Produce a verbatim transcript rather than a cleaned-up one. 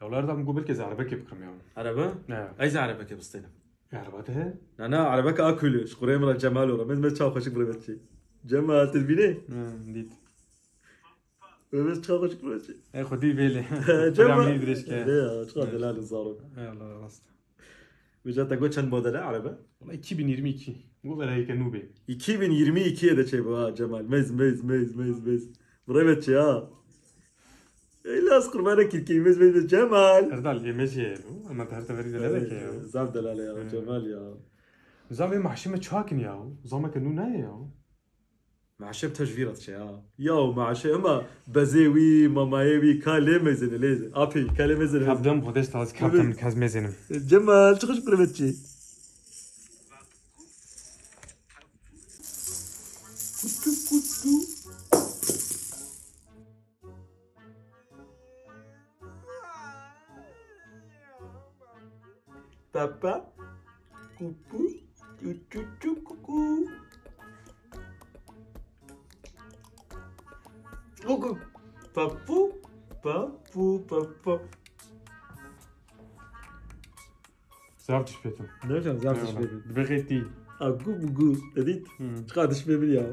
Wala Erdal, min got belkî ez erebekê bikim ya. Erebe? Ne. Ez erebekê bistênim. Ereba te heye? Na na, erebeke akülü. Ji qurê min re Cemal ora. Min me çaw xweşik birêve çi. Cemal, tu dibînî? Hı, dît. Min me çaw xweşik birêve çi. Ey xwedî vêlê. Cemal. Xwedî dirêj ke. Ya, çaw delal zarok. Ey Allah rast. Vêca te got çend model e erebe? Wala iki bin yirmi iki. Bu vereyke nû bê. iki bin yirmi ikiye de çê bu ha Cemal. Mez, mez, mez, mez, mez. Birêve çi ha? Ey las qurbana kirkî, mez, mez, mez, Cemal. Erdal, yê me jî ye bu. Ama te her teverî de ne deke ya. Zaf delal e ya, Cemal ya. Zaf ê mahşime çakin ya. Zameke nû ne ye ya. Meşeb te ji vî re diçe ya. Ya û meşe ema bezê wî, mamayê wî ka lê mezin e, lê. Apî, ka lê mezin e. Kaptan Modest az kaptan kaz mezenim. Cemal, çi xweş qirmet çi. Kutu kutu. Papa, kuku, tu tu tu kuku. Kuku. Papu, papu, papa. Zaf tişpêtim. Ne hocam, zaf Eyvallah. tişpêtim. Dibe xêtî. A gu bu gu. Edit. Hı. Çıkar tişpêtim ya.